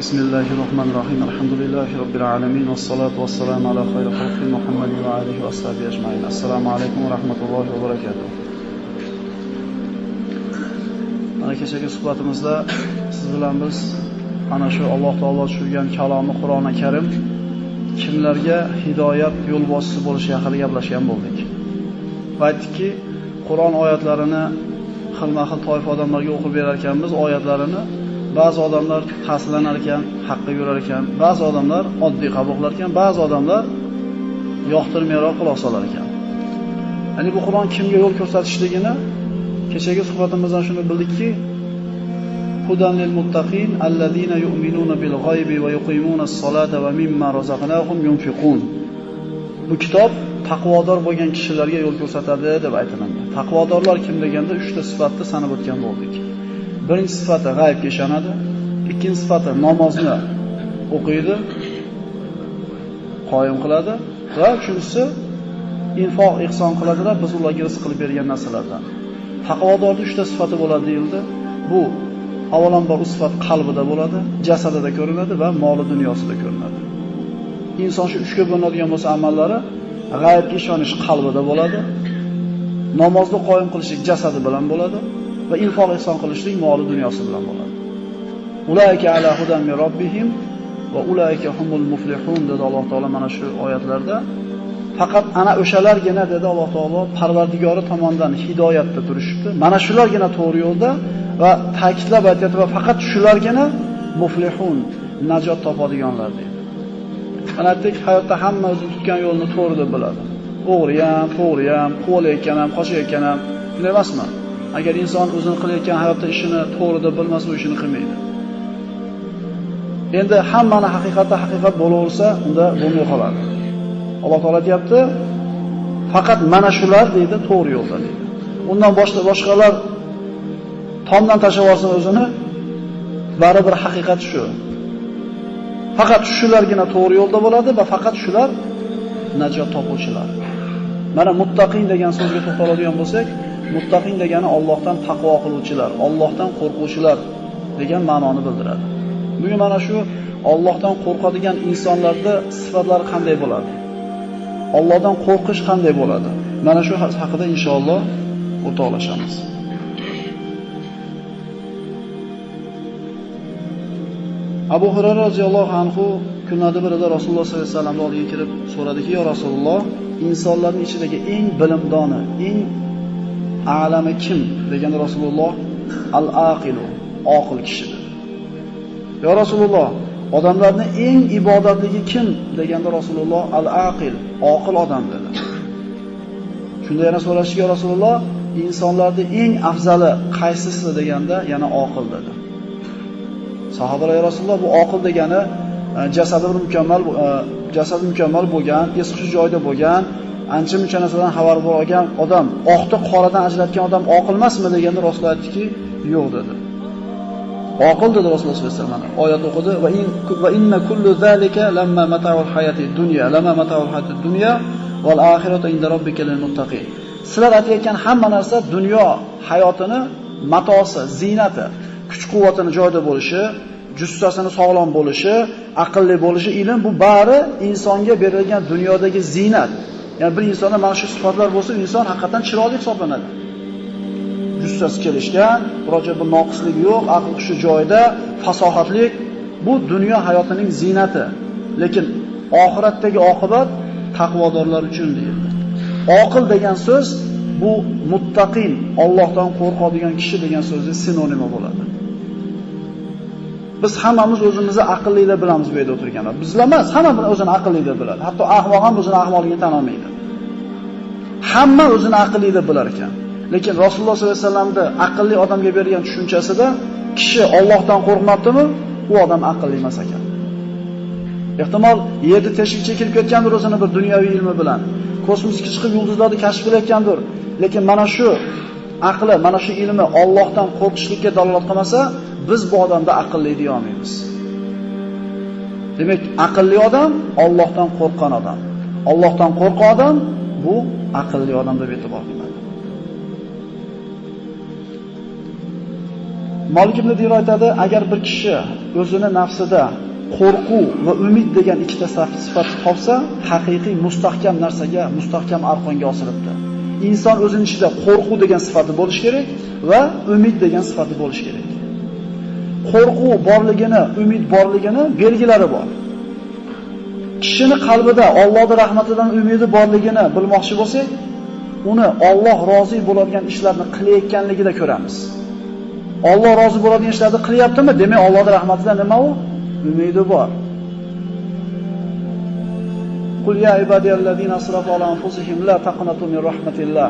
Bismillahirrohmanirrohim. Alhamdulillahi robbil alamin vassalatu vassalamu ala xayri xalqi Muhammadin va alihi va ashabihi ajmain. Assalomu alaykum va rahmatullohi va barakatuh. Mana kechagi suhbatimizda siz bilan biz ana shu Alloh taolo tushirgan kalomi Qur'oni Karim kimlarga hidoyat yo'lboshchisi bo'lishi haqida gaplashgan bo'ldik. Va aytdikki, Qur'on oyatlarini xilma-xil toifa odamlarga o'qib berar ekanmiz, oyatlarini ba'zi odamlar ta'sirlanar ekan, haqqa yurar ekan, ba'zi odamlar oddiy qabul qilar ekan, ba'zi odamlar yoqtirmayroq quloq solar ekan. Ya'ni bu Qur'on kimga yo'l ko'rsatishligini kechagi suhbatimizdan shuni bildikki, hudan lil muttaqin allazina yu'minuna bil g'aybi va yuqimuna as-solata va mimma razaqnahum yunfiqun. Bu kitob taqvodor bo'lgan kishilarga yo'l ko'rsatadi deb aytiladi. Taqvodorlar kim deganda 3 ta sifatni sanab o'tgan bo'ldik. Birinchi sifati g'aybga ishonadi, ikkinchi sifati namozni o'qiydi, qoyim qiladi va uchinchisi infoq ihson qiladilar, biz ularga rizq qilib bergan narsalardan. Taqvodorning 3 ta sifati bo'ladi deyildi. Bu avvalambor u sifat qalbida bo'ladi, jasadida ko'rinadi va moli dunyosida ko'rinadi. Inson shu 3 ga bo'linadigan bo'lsa amallari g'aybga ishonish qalbida bo'ladi, namozni qoyim qilishlik jasadi bilan bo'ladi va infoq ihson qilishlik moli dunyosi bilan bo'ladi. Ulaika ala hudan min robbihim va ulaika humul muflihun dedi Alloh taolo mana shu oyatlarda. Faqat ana o'shalargina dedi Alloh taolo Parvardigori tomonidan hidoyatda turishibdi. Mana shulargina to'g'ri yo'lda va ta'kidlab aytayapti va faqat shulargina muflihun, najot topadiganlar dedi. Mana aytdik, hayotda hamma o'zi tutgan yo'lni to'g'ri deb biladi. O'g'ri ham, to'g'ri ham, quvalayotgan ham, qochayotgan ham, shunday emasmi? Agar inson o'zini qilayotgan hayotda ishini to'g'ri deb bilmasa, u ishini qilmaydi. Endi hammani haqiqatda haqiqat bo'laversa, unda bo'lmay qoladi. Alloh taolo aytayapti, faqat mana shular deydi, to'g'ri yo'lda deydi. Undan boshqalar tomdan tashlab olsin o'zini, baribir haqiqat shu. Faqat shulargina to'g'ri yo'lda bo'ladi va faqat shular najot topuvchilar. Mana muttaqin degan so'zga to'xtaladigan bo'lsak, muttaqin degani Allohdan taqvo qiluvchilar, Allohdan qo'rquvchilar degan ma'noni bildiradi. Bugun mana shu Allohdan qo'rqadigan insonlarda sifatlari qanday bo'ladi? Allohdan qo'rqish qanday bo'ladi? Mana shu haqida inshaalloh o'rtoqlashamiz. Abu Hurayra roziyallohu anhu kunlarda birida Rasululloh sollallohu alayhi vasallamning oldiga kirib so'radiki, "Ya Rasululloh, insonlarning ichidagi eng bilimdoni, eng a'lami kim?" deganda Rasululloh al-aqilu, oqil kishi dedi. "Ya Rasululloh, odamlarning eng ibodatligi kim?" deganda Rasululloh al-aqil, oqil odam dedi. Shunda yana so'rashdi, "Ya Rasululloh, insonlarning eng afzali qaysisi?" deganda yana oqil dedi. Sahobalar, "Ya Rasululloh, bu oqil degani jasadi bir mukammal, jasadi mukammal bo'lgan, es-hushi joyida bo'lgan, ancha-muncha narsadan xabar bo'lgan odam, oqni qoradan ajratgan odam oqil emasmi?" deganda Rasululloh aytdiki, "Yo'q" dedi. Oqil dedi Rasululloh sollallohu alayhi vasallam. Oyat o'qidi: "Va inna kullu zalika lamma mata'ul hayatid dunya, lamma mata'ul hayatid dunya val oxiratu inda robbika lil muttaqin." Sizlar aytayotgan hamma narsa dunyo hayotini matosi, ziynati, kuch-quvvatini joyida bo'lishi, jussasini sog'lom bo'lishi, aqlli bo'lishi, ilm bu bari insonga berilgan dunyodagi ziynat. Ya'ni bir insonda mana shu sifatlar bo'lsa, inson haqiqatan chiroyli hisoblanadi. Jussasi kelishgan, biror bir noqisligi yo'q, aql hushi joyida, fasohatlik bu dunyo hayotining ziynati. Lekin oxiratdagi oqibat taqvodorlar uchun deyildi. Oqil degan so'z bu muttaqin, Allohdan qo'rqadigan kishi degan so'zning sinonimi bo'ladi. Biz hammamiz o'zimizni aqlli deb bilamiz bu yerda o'tirganlar. Bizlar emas, hamma o'zini aqlli deb biladi. Hatto ahmoq ham o'zini ahmoqligini tan olmaydi. Hamma o'zini aqlli deb bilar ekan. Lekin Rasululloh sollallohu alayhi vasallamda aqlli odamga bergan tushunchasida kishi Allohdan qo'rqmabdimi, u odam aqlli emas ekan. Ehtimol yerda teshikcha kirib ketgandir o'zini bir dunyoviy ilmi bilan. Kosmosga chiqib yulduzlarni kashf qilayotgandir. Lekin mana shu aqli, mana shu ilmi Allohdan qo'rqishlikka dalolat qilmasa, biz bu odamda aqlli deya olmaymiz. Demak, aqlli odam Allohdan qo'rqqan odam. Allohdan qo'rqgan odam bu aqlli odam deb e'tibor qilinadi. Malik ibn Dinar aytadi, agar bir kishi o'zini nafsida qo'rquv va umid degan ikkita sifat topsa, haqiqiy mustahkam narsaga, mustahkam arqonga osilibdi. Inson o'zining ichida qo'rquv degan sifati bo'lish kerak va umid degan sifati bo'lish kerak. Qo'rquv borligini, umid borligini belgilari bor. Kishini qalbida Allohning rahmatidan umidi borligini bilmoqchi bo'lsak, uni Alloh rozi bo'ladigan ishlarni qilayotganligida ko'ramiz. Alloh rozi bo'ladigan ishlarni qilyaptimi? Demak, Allohning rahmatidan nima u? Umidi bor. Qul ya ibadiyallazina asrafu ala anfusihim la taqnatu min rahmatillah.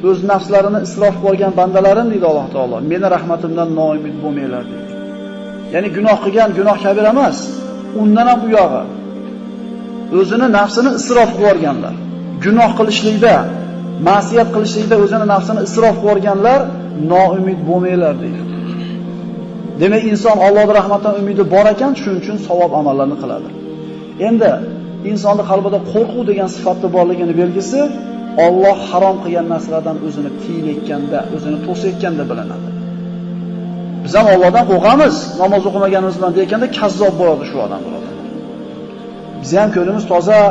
O'z nafslarini isrof qilgan bandalarim deydi Alloh taolo, meni rahmatimdan noumid bo'lmanglar deydi. Ya'ni gunoh qilgan gunoh kabir emas, undan ham u yog'i. O'zini nafsini isrof qilganlar, gunoh qilishlikda, ma'siyat qilishlikda o'zini nafsini isrof qilganlar noumid bo'lmanglar deydi. Demak, inson Allohning rahmatidan umidi bor ekan, shuning uchun savob amallarni qiladi. Endi insonning qalbida qo'rquv degan sifatni borligini belgisi Alloh harom qilgan narsalardan o'zini tiyayotganda, o'zini to'sayotganda bilinadi. Biz ham Allohdan qo'rqamiz, namoz o'qimaganimiz bilan deyotganda kazzob bo'ladi shu odam birodarlar. Biz ham ko'nglimiz toza,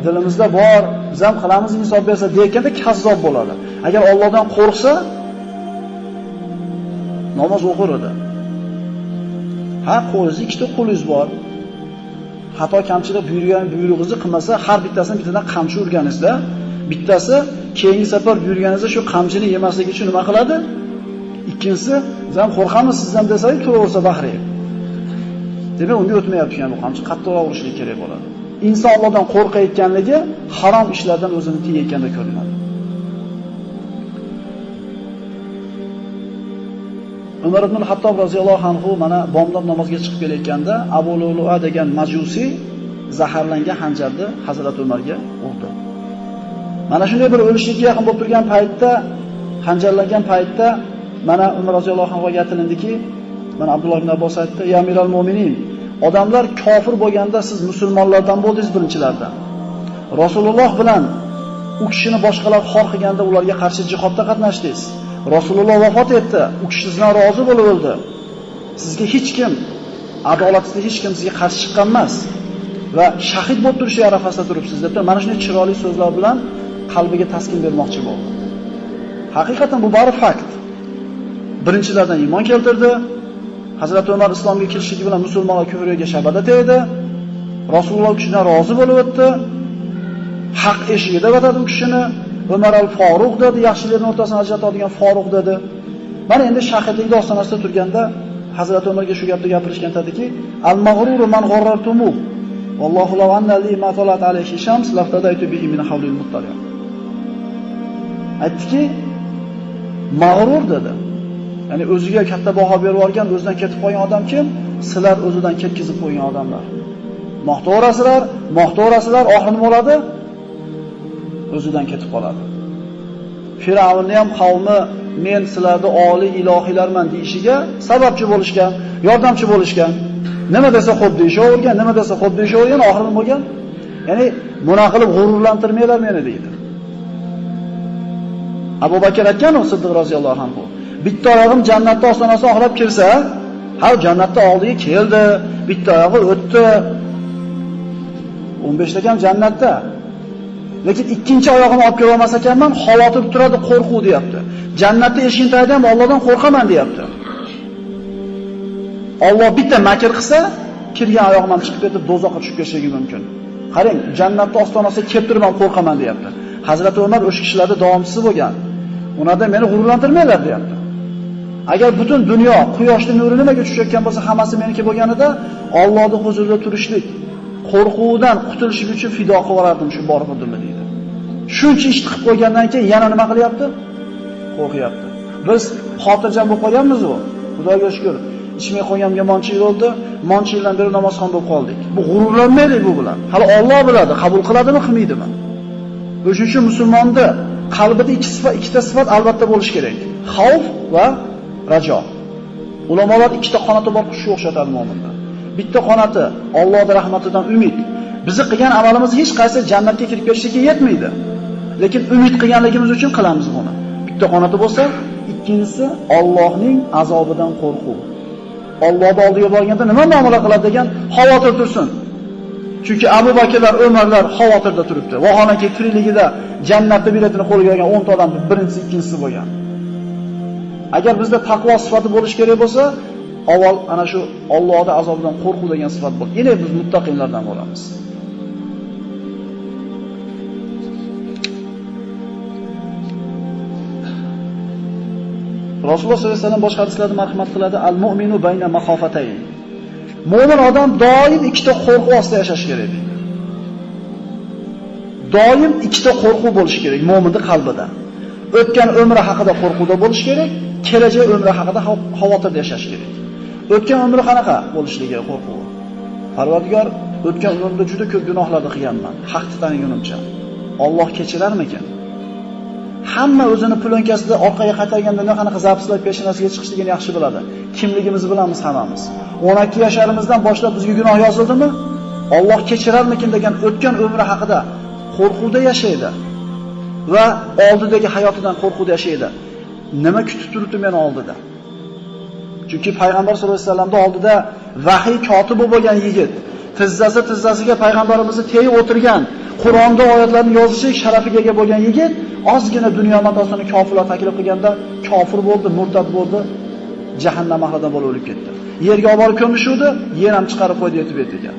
dilimizda bor, biz ham qilamiz insof bersa deyotganda kazzob bo'ladi. Agar Allohdan qo'rqsa, namoz o'qir edi. Ha, qo'lingiz ikkita qo'lingiz bor. Xato kamchilik buyurgan buyrug'ingizni qilmasa, har bittasini bittadan qamchi urganingizda, bittasi keyingi safar buyurganingizda shu qamchini yemasligi uchun nima qiladi? Ikkinchisi, biz ham qo'rqamiz sizdan desangiz, turaversa baxrayib. Demak, unga o'tmayapti ekan bu qamchi, qattiqroq urishlik kerak bo'ladi. Inson Allohdan qo'rqayotganligi harom ishlardan o'zini tiyayotganda ko'rinadi. Umar ibn Hattob roziyallohu anhu mana bomdod namozga chiqib kelayotganda Abu Lu'lu'a degan majusiy zaharlangan xanjarni Hazrat Umarga urdi. Mana shunday bir o'lishlikka yaqin bo'lib turgan paytda, xanjarlangan paytda mana Umar roziyallohu anhu ga aytilindiki, mana Abdulloh ibn Abbos aytdi: "Ya amiral mu'minin, odamlar kofir bo'lganda siz musulmonlardan bo'ldingiz birinchilardan. Rasululloh bilan u kishini boshqalar xor qilganda ularga qarshi jihodda qatnashdingiz. Rasululloh vafot etdi, u kishi sizdan rozi bo'lib o'ldi. Sizga hech kim, adolatsizlik hech kim sizga qarshi chiqqan emas va shahid bo'lib turishi arafasida turibsiz" deb mana shunday chiroyli so'zlar bilan qalbiga taskin bermoqchi bo'ldi. Haqiqatan bu bari fakt. Birinchilardan iymon keltirdi. Hazrat Umar islomga kirishligi bilan musulmonlar kufrga shabada tegdi. Rasululloh u kishidan rozi bo'lib o'tdi. Haq eshigida o'tadi u kishini. Umar al-Faruq dedi, yaxshilarning o'rtasini ajratadigan Faruq dedi. Mana endi shahidlik ostonasida turganda Hazrat Umarga shu gapni gapirishgan ediki, al-mag'ruru man g'arrartumu. Vallohu law anna li ma talat alayhi shams laftadaytu bihi min hawlil muttali. Aytdiki, mag'rur dedi. Ya'ni o'ziga katta baho berib olgan, o'zidan ketib qolgan odam kim? Sizlar o'zidan ketkizib qo'ygan odamlar. Maqtaverasizlar, maqtaverasizlar, oxiri nima bo'ladi? O'zidan ketib qoladi. Fir'avnning ham qavmi men sizlarni oliy ilohiylarman deyishiga sababchi bo'lishgan, yordamchi bo'lishgan. Nima desa xo'p deyishavergan, nima desa xo'p deyishavergan, oxiri nima bo'lgan? Ya'ni buna qilib g'ururlantirmanglar meni deydi. Abu Bakr aytgan u Siddiq roziyallohu anhu. Bitta oyog'im jannatda ostonasini oxlab kirsa, ha jannatda oldiga keldi, bitta oyog'i o'tdi. 15 ta ham jannatda. Lekin ikkinchi oyog'imni olib kela olmas ekanman, xavotir turadi, qo'rquv deyapti. Jannatda eshigini tagida ham Allohdan qo'rqaman deyapti. Alloh bitta makr qilsa, kirgan oyog'im ham chiqib ketib do'zaxga tushib ketishligi mumkin. Qarang, jannatda ostonasiga kelib turib ham qo'rqaman deyapti. Hazrat Umar o'sha kishilarning davomchisi bo'lgan. Ularda meni g'ururlantirmanglar deyapti. Agar butun dunyo quyoshning nuri nimaga tushayotgan bo'lsa, hammasi meniki bo'lganida Allohning huzurida turishlik, qo'rquvdan qutulishlik uchun fido qilib yuborardim shu bor qudimni deydi. Shuncha ish qilib qo'ygandan keyin yana nima qilyapti? Qo'rqyapti. Biz xotirjam bo'lib qolganmiz-ku. Xudoga shukr. Ichmay qo'yganimga moncha yil bo'ldi, moncha yildan beri namozxon bo'lib qoldik. Bu g'ururlanmaylik bu bilan. Hali Alloh biladi, qabul qiladimi, qilmaydimi? O'shuning uchun musulmonda qalbida ikkita sifat albatta bo'lish kerak. Xavf va rajo. Ulamolar ikkita qanoti bor qushga o'xshatadi mo'minda. Bitta qanoti Allohning rahmatidan umid. Bizi qilgan amalimiz hech qaysi jannatga kirib ketishga yetmaydi. Lekin umid qilganligimiz uchun qilamiz buni. Bitta qanoti bo'lsa, Ikkinchisi Allohning azobidan qo'rquv. Allohning oldiga borganda nima muomala qiladi degan xavotir tursin. Chunki Abu Bakrlar, Umarlar xavotirda turibdi. Vaholanki tirikligida jannatda biletini qo'lga olgan 10 ta odamning birinchisi, ikkinchisi bo'lgan. Agar bizda taqvo sifati bo'lish kerak bo'lsa, avval ana shu Allohning azobidan qo'rquv degan sifat bo'ladi. Endi biz muttaqinlardan bo'lamiz. Rasululloh sollallohu alayhi vasallam boshqa hadislarda marhamat qiladi: "Al-mu'minu bayna maxofatayn." Mo'min odam doim ikkita qo'rquv ostida yashash kerak deydi. Doim ikkita qo'rquv bo'lishi kerak mo'minning qalbida. O'tgan umri haqida qo'rquvda bo'lish kerak, kelajak umri haqida xavotirda yashash kerak. O'tgan umri qanaqa bo'lishligi qo'rquvi. Parvardigor, o'tgan umrimda juda ko'p gunohlarni qilganman, haqni tanigunimcha. Alloh kechirarmikin? Hamma o'zini plonkasida orqaga qaytarganda nima qanaqa zapislar peshonasiga chiqishligini yaxshi biladi. Kimligimizni bilamiz hammamiz. 12 yasharimizdan boshlab bizga gunoh yozildimi? Alloh kechirarmikin degan o'tgan umri haqida qo'rquvda yashaydi va oldidagi hayotidan qo'rquvda yashaydi. Nima kutib turibdi meni oldida? Chunki payg'ambar sollallohu alayhi vasallamning oldida vahiy kotibi bo'lgan yigit, tizzasi tizzasiga payg'ambarimizni tegib o'tirgan, Qur'onda oyatlarni yozishlik sharafiga ega bo'lgan yigit ozgina dunyo matosini kofirlar taklif qilganda kofir bo'ldi, murtad bo'ldi, jahannam ahlidan bo'lib o'lib ketdi. Yerga olib borib ko'mishuvdi, yer ham chiqarib qo'ydi yetib betiga.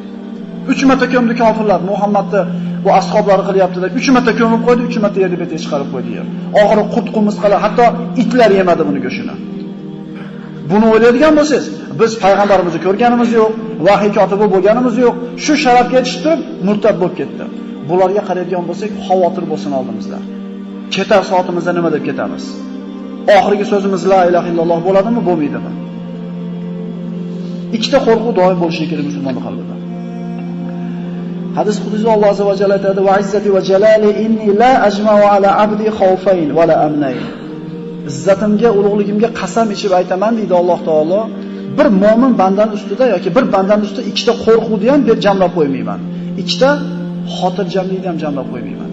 3 marta ko'mdi kofirlar, Muhammadni bu ashablari qilyapti deb 3 marta ko'mib qo'ydi, 3 marta yerni betiga chiqarib qo'ydi yer. Oxiri qurt-qurmisqalar, hatto itlar yemadi buni go'shini. Buni o'ylaydigan bo'lsangiz, biz payg'ambarimizni ko'rganimiz yo'q, vahiy kotibi bo'lganimiz yo'q, shu sharafga yetishib turib murtad bo'lib ketdi. Bularga qaraydigan bo'lsak, xavotir bo'lsin oldimizda. Ketar soatimizda nima deb ketamiz? Oxirgi so'zimiz la ilaha illalloh bo'ladimi, bo'lmaydimi? Ikkita qo'rquv doim bo'lishi kerak musulmonning qalbida. Hadis qudsi Alloh azza va jalla aytadi: "Va izzati va jalali inni la ajma'u ala abdi khawfayn va la amnayn." Izzatimga, ulug'ligimga qasam ichib aytaman deydi Alloh taolo, bir mo'min bandaning ustida yoki bir bandaning ustida ikkita qo'rquvni ham bir jamlab qo'ymayman. Ikkita xotirjamlikni ham jamlab qo'ymayman.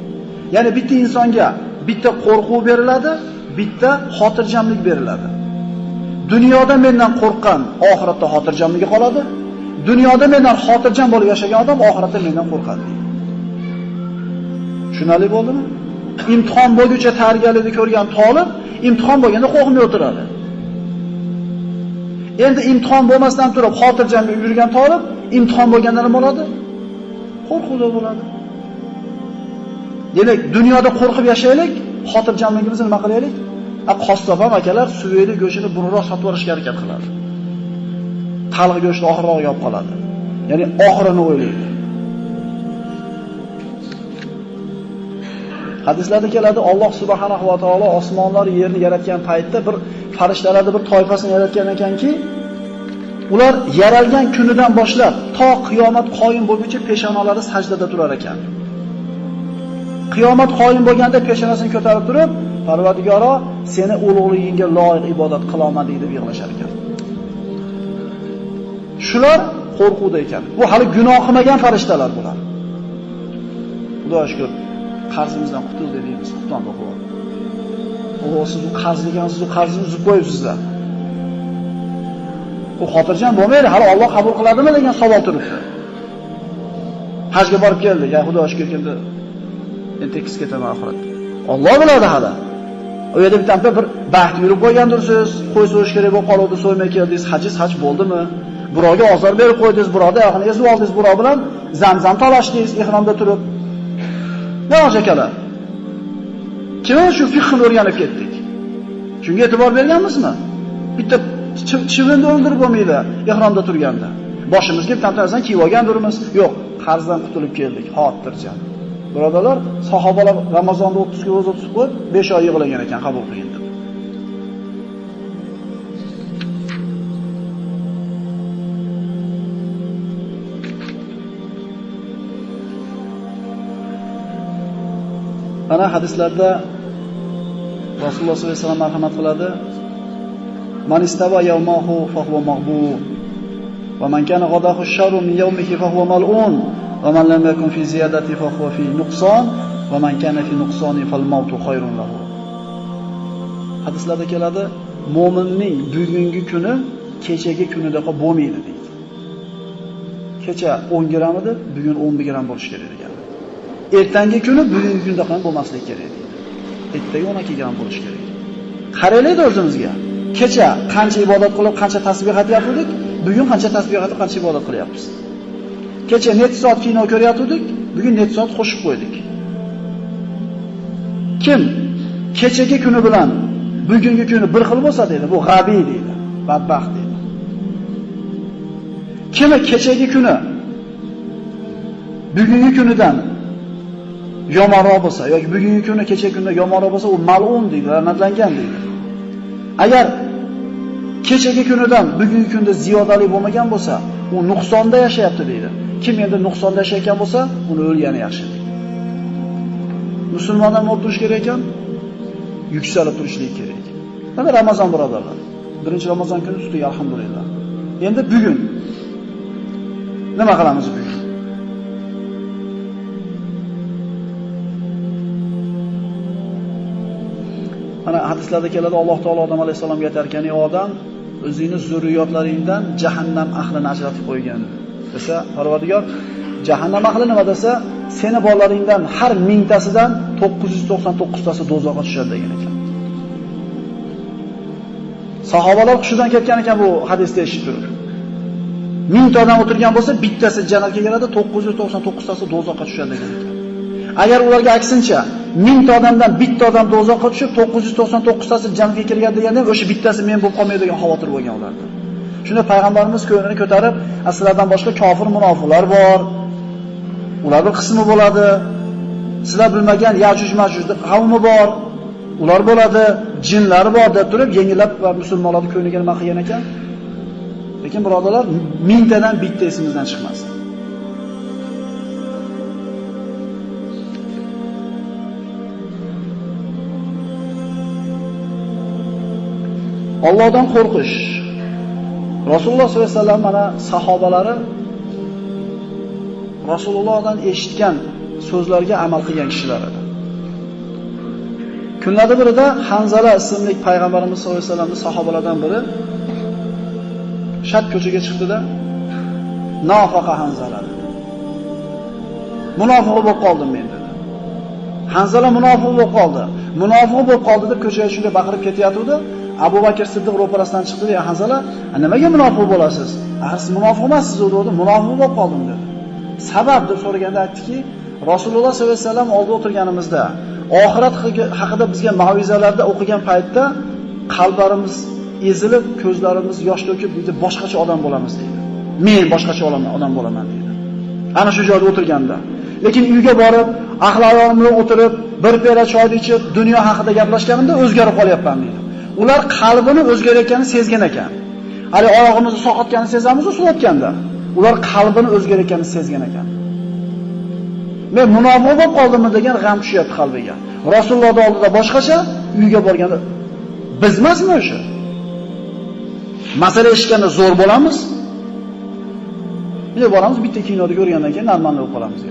Ya'ni bitta insonga bitta qo'rquv beriladi, bitta xotirjamlik beriladi. Dunyoda mendan qo'rqqan oxiratda xotirjamligi qoladi. Dunyoda mendan xotirjam bo'lib yashagan odam oxiratda mendan qo'rqadi deydi. Tushunarli bo'ldimi? Imtihon bo'lguncha tayyorgarlikni ko'rgan tolib, imtihon bo'lganda qo'rqmay o'tiradi. Endi imtihon bo'lmasdan turib xotirjam yurgan tolib, imtihon bo'lganda nima bo'ladi? Qo'rquvda bo'ladi. Demak, dunyoda qo'rqib yashaylik, xotirjamligimizni nima qilaylik? Qassob ham akalar suveli go'shtini burunroq sotib olishga harakat qiladi. Taliq go'shtni oxirroq yeb qoladi. Ya'ni oxirini o'ylaydi. Hadislarda keladi, Alloh subhanahu va taolo osmonlar yerni yaratgan paytda bir farishtalarning bir toifasini yaratgan ekanki, ular yaralgan kunidan boshlab to qiyomat qoyim bo'lguncha peshonalari sajdada turar ekan. Qiyomat qoyim bo'lganda peshonasini ko'tarib turib, Parvardigoro, seni ulug'ligingga loyiq ibodat qilaman deb yig'lashar ekan. Shular qo'rquvda ekan. Bu hali gunoh qilmagan farishtalar bular. Xudoga shukr, qarzimizdan qutuldi deymiz, xufton o'qib. O, siz u qarz degansiz, u qarzni uzib qo'yibsizlar. U xotirjam bo'lmaydi, hali Alloh qabul qiladimi degan savol turibdi. Hajga borib keldi, ya Xudoga shukr, endi tekis ketaman oxiratga. Alloh biladi hali. U yerda bitta bir baxt yurib qo'ygandirsiz, qo'y so'yish kerak bo'lib qoldi, so'ymay keldingiz, hajingiz haj bo'ldimi? Birovga ozor berib qo'ydingiz, birovni oyog'ini ezib oldingiz, birov bilan zamzam talashdingiz ihromda turib. Ne akalar? Kim shu fiqhni o'rganib ketdik? Shunga e'tibor berganmizmi? Bitta chivinni o'ldirib bo'lmaydi ihromda turganda. Boshimizga bitta narsani kiyib olgandirmiz. Yo'q, qarzdan qutulib keldik, xotirjam. Birodarlar, sahobalar Ramazonda 30 kun ro'za tutib qo'yib, 5 oy yig'lagan ekan, qabul qiling deb. Mana hadislarda Rasululloh sollallohu alayhi vasallam marhamat qiladi. Man istava yawmahu fa huwa maghbun va man kana ghadahu sharru min yawmihi fa huwa mal'un va man lam yakun fi ziyadati fa huwa fi nuqson va man kana fi nuqsoni fal mautu khayrun lahu. Hadislarda keladi, mo'minning bugungi kuni kechagi kunidaqa bo'lmaydi deydi. Kecha 10 gram edi, bugun 11 gram bo'lishi kerak degan. Ertangi kuni bugungi kundaqa bo'lmasligi kerak deydi. Ertaga 12 gram bo'lishi kerak. Qaraylik o'zimizga. Kecha qancha ibodat qilib, qancha tasbih aytyaptik, bugun qancha tasbih aytib, qancha ibodat qilyapmiz. Kecha necha soat kino ko'rayotgandik, bugun necha soat qo'shib qo'ydik. Kim kechagi kuni bilan bugungi kuni bir xil bo'lsa deydi, bu g'abiy deydi, badbaxt deydi. Kimi kechagi kuni bugungi kunidan yomonroq bo'lsa yoki bugungi kuni kechagi kundan yomonroq bo'lsa, u mal'un deydi, la'natlangan deydi. Agar kechagi kunidan bugungi kunda ziyodalik bo'lmagan bo'lsa, u nuqsonda yashayapti deydi. Kim endi nuqsonda yashayotgan bo'lsa, uni o'lgani yaxshi deydi. Musulmonlar nima turish kerak ekan? Yuksalib turishligi kerak. Mana Ramazon birodarlar. Birinchi Ramazon kuni tutdik, alhamdulillah. Endi bugun nima qilamiz bugun? Mana hadislarda keladi, Alloh taolo Odam alayhisalomga aytar ekan, "Ey odam, o'zingni zurriyotlaringdan jahannam ahlini ajratib qo'ygan" desa, Parvardigor jahannam ahli nima desa, seni bolalaringdan har mingtasidan 999 tasi do'zaxga tushadi degan ekan. Sahobalar hushidan ketgan ekan bu hadisni eshitib turib. 1000 ta odam o'tirgan bo'lsa, bittasi jannatga kiradi, 999 tasi do'zaxga tushadi degan ekan. Agar ularga aksincha 1000 ta odamdan bitta odam do'zaxga tushib, 999 tasi jannatga kirgan deganda, o'sha bittasi men bo'lib qolmay degan xavotir bo'lgan ularda. Shunda payg'ambarimiz ko'nglini ko'tarib, sizlardan boshqa kofir munofiqlar bor. Ular bir qismi bo'ladi. Sizlar bilmagan Yajuj Majuj qavmi bor. Ular bo'ladi, jinlar bor deb turib, yengillab va musulmonlarning ko'ngliga nima qilgan ekan? Lekin birodarlar, mingtadan bitta esimizdan chiqmasin. Allohdan qo'rqish. Rasululloh sollallohu alayhi vasallam mana sahobalari Rasulullohdan eshitgan so'zlarga amal qilgan kishilar edi. Kunlarda birida Hanzala ismli payg'ambarimiz sollallohu alayhi vasallamning sahobalaridan biri shat ko'chaga chiqdi-da, "Nofaqa Hanzala" dedi. Munofiq bo'lib qoldim men dedi. Hanzala munofiq bo'lib qoldi. Munofiq bo'lib qoldi deb ko'chaga shunday baqirib ketayotgandi. Abu Bakr Siddiq ro'parasidan chiqdi, "Ya Hanzala, nimaga munofiq bo'lasiz? Axir siz munofiq emassiz" dedi. "Munofiq bo'lib qoldim" dedi. Sabab deb so'raganda aytdiki, Rasululloh sollallohu alayhi vasallam oldida o'tirganimizda, oxirat haqida bizga ma'vizalarda o'qigan paytda qalblarimiz ezilib, ko'zlarimiz yosh to'kib, deydi, boshqacha odam bo'lamiz deydi. Men boshqacha odam bo'laman deydi. Ana shu joyda o'tirganda. Lekin uyga borib, ahli ayolim bilan o'tirib, bir piyola choy ichib, dunyo haqida gaplashganimda o'zgarib qolyapman deydi. Ular qalbini o'zgarayotganini sezgan ekan. Hali oyog'imizni saqotganini sezamiz, suvotganda. Ular qalbini o'zgarayotganini sezgan ekan. Men munofiq bo'lib qoldimmi degan g'am tushyapti qalbiga. Rasulullohning oldida boshqacha, uyga borganda biz emasmi o'sha? Masala eshitganda zo'r bo'lamiz. Uyga boramiz, bitta kinoda ko'rgandan keyin normal bo'lib qolamiz.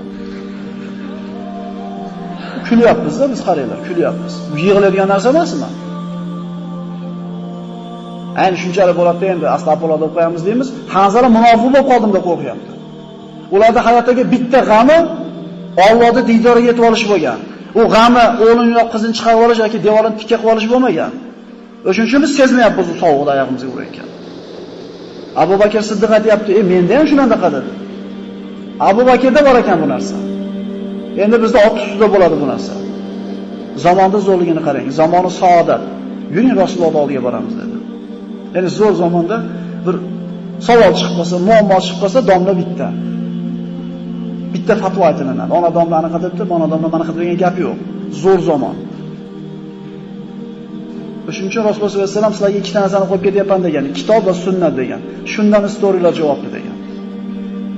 Kulyapmiz-da biz, qaranglar, kulyapmiz. Bu yig'iladigan narsa emasmi? Ayni shunchalik bo'ladi endi, astag'firulloh deb qo'yamiz deymiz. Hanzala munofiq bo'lib qoldim deb qo'rqyapti. Ularda hayotdagi bitta g'ami Allohning diydoriga yetib olish bo'lgan. U g'ami o'g'lini yo qizini chiqarib olish yoki devorni tikka qilib olish bo'lmagan. O'shuning uchun biz sezmayapmiz u sovuqda oyog'imizga urayotgan. Abu Bakr Siddiq aytayapti, menda ham shunaqa dedi. Abu Bakrda bor ekan bu narsa. Endi bizda ot ustida bo'ladi bu narsa. Zamonda zo'rligini qarang, zamoni saodat. Yuring Rasululloh oldiga boramiz dedi. Ya'ni zo'r zamonda bir savol chiqib qolsa, muammo chiqib qolsa, domla bitta. Bitta fatvo aytilinadi. Ona domla anaqa debdi, mana domla mana degan gap yo'q. Zo'r zamon. Shuning uchun Rasululloh sollallohu alayhi vasallam sizlarga ikkita narsani qo'yib ketyapman degan, kitob va sunnat degan. Shundan istoringlar javobni degan.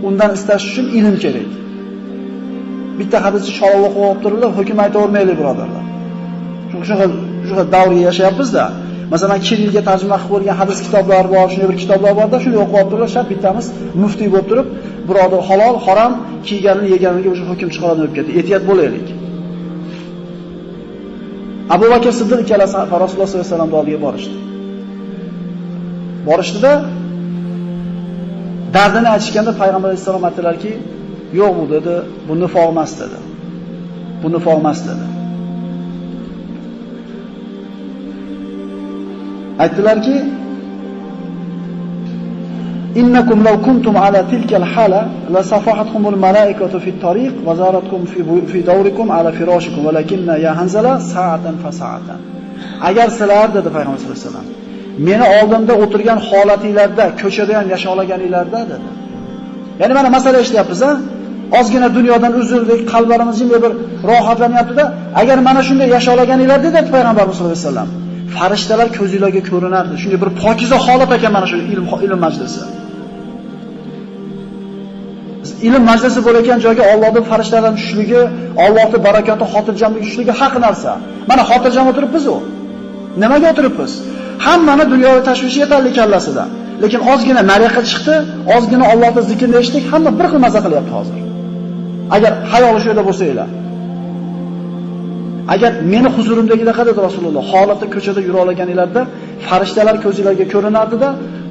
Undan istash uchun ilm kerak. Bitta hadisni chala o'qib olib turiblar, hukm aytavermaylik birodarlar. Shunaqa davrga yashayapmiz-da. Masalan, Kirillga tarjima qilib qo'yilgan hadis kitoblari bor, shunday bir kitoblar bor-da, shuni o'qib olib turiblar, shart bittamiz muftiy bo'lib turib, birodar halol, harom kiyganini, yeganiga o'sha hukm chiqaradi deb ketdi. Ehtiyot bo'laylik. Abu Bakr Siddiq ikkalasi Rasululloh sollallohu alayhi vasallam oldiga borishdi. Borishdida dardini aytishganda payg'ambar alayhissalom aytdilarki, yo'q bu dedi, bu nifoq emas dedi. Bu nifoq emas dedi. Aytdilarki, innakum law kuntum ala tilka al-hala la safahatkumul malaikatu fi at-tariq wa zaratkum fi dawrikum ala firashikum walakinna ya Hanzala sa'atan fa sa'atan. Agar sizlar dedi payg'ambar sollallohu alayhi vasallam, meni oldimda o'tirgan holatinglarda, ko'chada ham yasha olganinglarda dedi. Ya'ni mana masala ishlayapmiz-a? Ozgina dunyodan uzildik, qalblarimiz shunday bir rohatlanyapti-da. Agar mana shunday yasha olganinglarda dedi payg'ambarimiz sollallohu alayhi vasallam, farishtalar ko'zingizga ko'rinardi. Shunday bir pokiza holat ekan mana shu ilm majlisi. Ilm majlisi bo'layotgan joyga Allohning farishtalarning tushishligi, Allohning barakoti, xotirjamligi tushishligi haq narsa. Mana xotirjam o'tiribmiz u. Nimaga o'tiribmiz? Hammani dunyoda tashvishi yetarli kallasida. Lekin ozgina nariyoqqa chiqdi, ozgina Allohning zikrini eshitdik, hamma bir xil maza qilyapti hozir. Agar hayoli shu yerda bo'lsanglar. Agar meni huzurimdagidaqa dedi Rasululloh, holatda ko'chada yura olganinglarda farishtalar ko'zingizga ko'rinardi-da,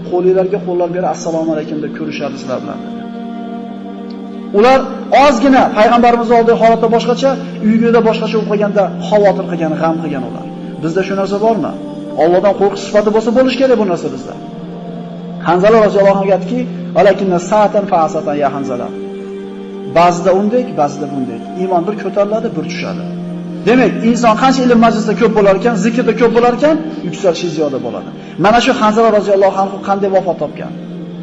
qo'lingizga qo'llar berib assalomu alaykum deb ko'rishardi sizlar bilan dedi. Ular ozgina payg'ambarimiz oldida holatda boshqacha, uyida boshqacha bo'lib qolganda xavotir qilgan, g'am qilgan ular. Bizda shu narsa bormi? Allohdan qo'rqish sifati bo'lsa bo'lish kerak bu narsa bizda. Hanzala roziyallohu anhu aytdiki, "Walakinna sa'atan fa'asatan ya Hanzala." Ba'zida undek, ba'zida bundek. Iymon bir ko'tariladi, bir tushadi. Demak, inson qancha ilm majlisida ko'p bo'lar ekan, zikrda ko'p bo'lar ekan, yuksalishi ziyoda bo'ladi. Mana shu Hanzala roziyallohu anhu qanday vafot topgan?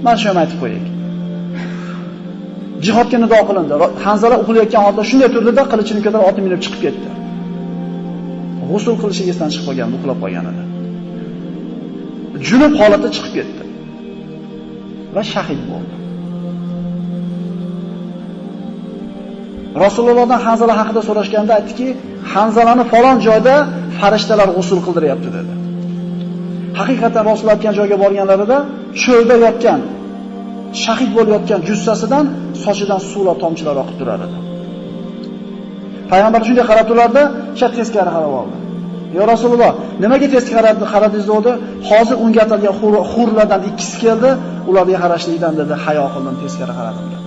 Mana shuni aytib qo'yaylik. Jihodga nido qilindi. Hanzala uxlayotgan holda shunday turdida qilichini ko'tarib otini minib chiqib ketdi. G'usl qilishi esdan chiqib qolgan, uxlab qolgan edi. Junub holatda chiqib ketdi va shahid bo'ldi. Rasulullohdan Hanzala haqida so'rashganda aytdiki, Hanzalani falon joyda farishtalar g'usl qildiryapti dedi. Haqiqatan Rasul aytgan joyga borganlarida cho'lda yotgan, shahid bo'lib yotgan jussasidan sochidan suvlar tomchilar oqib turar edi. Payg'ambar shunday qarab turardi, chat teskari qarab oldi. "Ya Rasululloh, nimaga teskari qaradingiz?" dedi. Hozir unga atalgan xurlardan ikkisi keldi, ularga qarashlikdan dedi, hayo qildim, teskari qaradim dedi.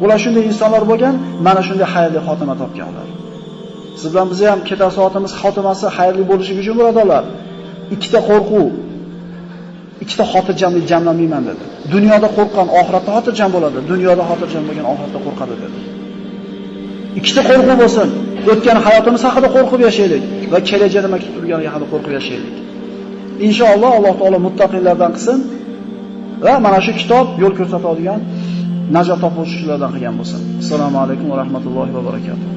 Ular shunday insonlar bo'lgan, mana shunday xayrli xotima topgan ular. Siz bilan biz ham ketar soatimiz xotimasi xayrli bo'lishi uchun birodarlar, ikkita qo'rquv, ikkita xotirjamlik jamlamayman dedi. Dunyoda qo'rqqan oxiratda xotirjam bo'ladi, dunyoda xotirjam bo'lgan oxiratda qo'rqadi dedi. Ikkita qo'rquv bo'lsin. O'tgan hayotimiz haqida qo'rqib yashaylik va kelajakda nima kutib turgani haqida qo'rqib yashaylik. Inshaalloh Alloh taolo muttaqinlardan qilsin va mana shu kitob yo'l ko'rsatadigan najot topuvchilardan qilgan bo'lsin. Assalomu alaykum va rahmatullohi va barakatuh.